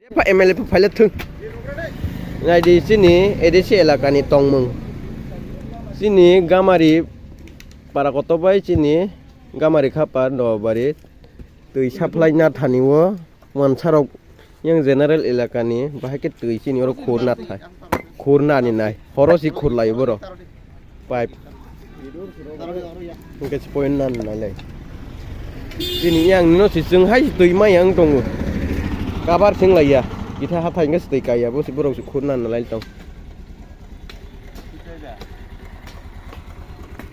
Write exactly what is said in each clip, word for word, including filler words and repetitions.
Epha M L A pha phaile thung. Naidi chini A D C elakani tongmung. Chini Gamari para kotor bai chini Gamari khapar Nobari twi supply na thani o wansarok yang general elakani bahai khe twi chini oro khur na thai. Khur nani nai. Horo si khur lai borok. Pipe. Hingke se point nan nalai. Chini yang no si chwng hai twi ma yang tongo. Kabar sing lai ya. Itha hathai hingke se twi kaya bo si borok si khur nan nalai tong.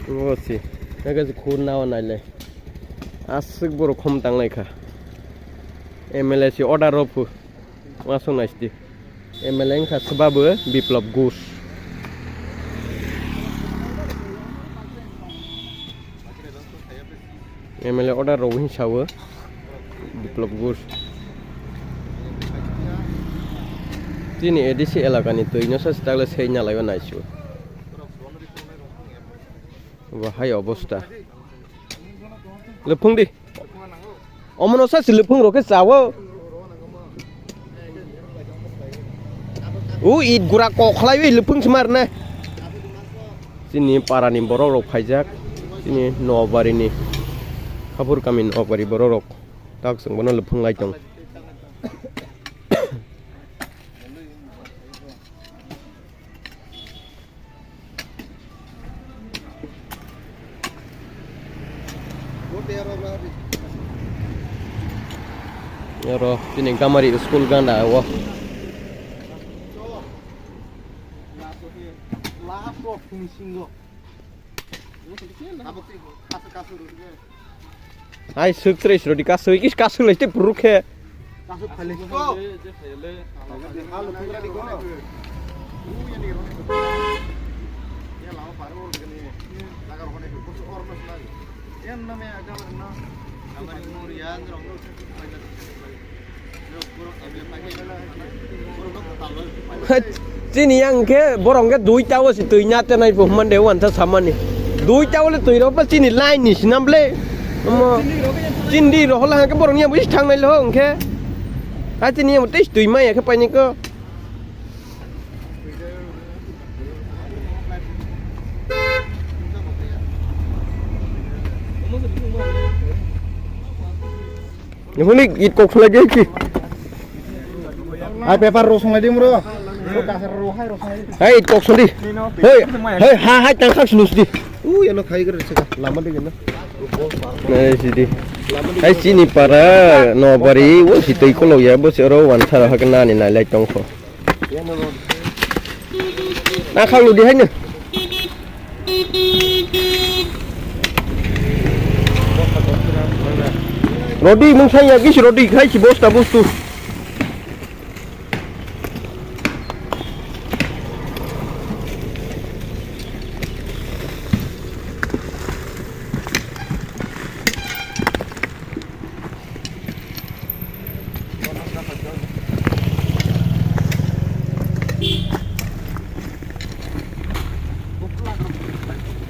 Ngo si. Hingke se khur nawa nalai. Aswk borok khom tang lai kha. M L A si order ro phu. Wasung nai sidi. M L A wngkha swbabu Biplop Ghosh. M L A order rw hinwi sawo Biplop Ghosh. Chini A D C elakani twi no sa swtagle sei nalaiwi naisio. Bo hai obosta. Lwphung di. Omono sa si lwphung rok khe chawo. U it gura kok khlaiwi lwphung smarna. Chini parani borok rok phaijak. Chini Nobarini. Khapur kami Nobari borok rok. Tak chwng bono lwphung lai tong. Oro chini Gamari school gana o. Hai swk tre srodi kaswi kis kaswi lai te puruk khe. Chini yang khe borok khe duita o si twi na te nai bo hman de wan ta samani. Duita o le twi rok pa chini line ni sinam ble. Omo chindi rok la khe borok ni yang bo is thang nai lo hwnkhe. Ha chini yang bo tei twi ma ya khe paini ko. Huni it kok sung lai di ki. Hai paper ro sung lai di mro. Ro kasar ro hai ro sung lai di. Hai it kok sung di. Hoi, hoi ha hai tang khak sung di. U ya no khai gre se ka. Lama de na. Nai sidi. Hai chini para Nobari o si tei kolok ya bo se oro wan sara ha ke nani nai lai tong kho. Na khang ludi hai no. Rodi mung sai ya gis rodi khai si bosta bostu.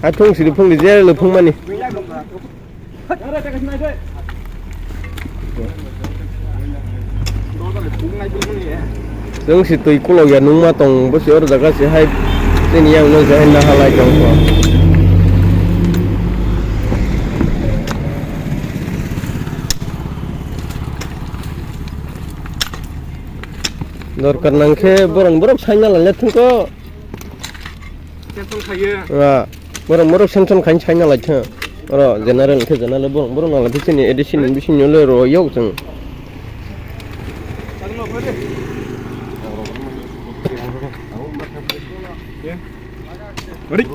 Athung siri phung di je le phung mani. Chwng si twi kolok ya nungma tong bo si oro jaga si hai chini yang no jahai na halai tong kho. Dorkar nang khe borok borok saina lai le thung ko. Cancel khaye. Wa, borok borok sanction khain saina lai thang. Oro general khe general borok borok nang lai chini A D C ni bising yo le ro yok chwng. Ready?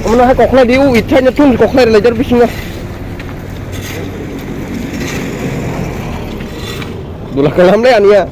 Mano hai kokhlai di, u ithai na thung kokhlai rwlai jar bisingo. Dula kalam le ania.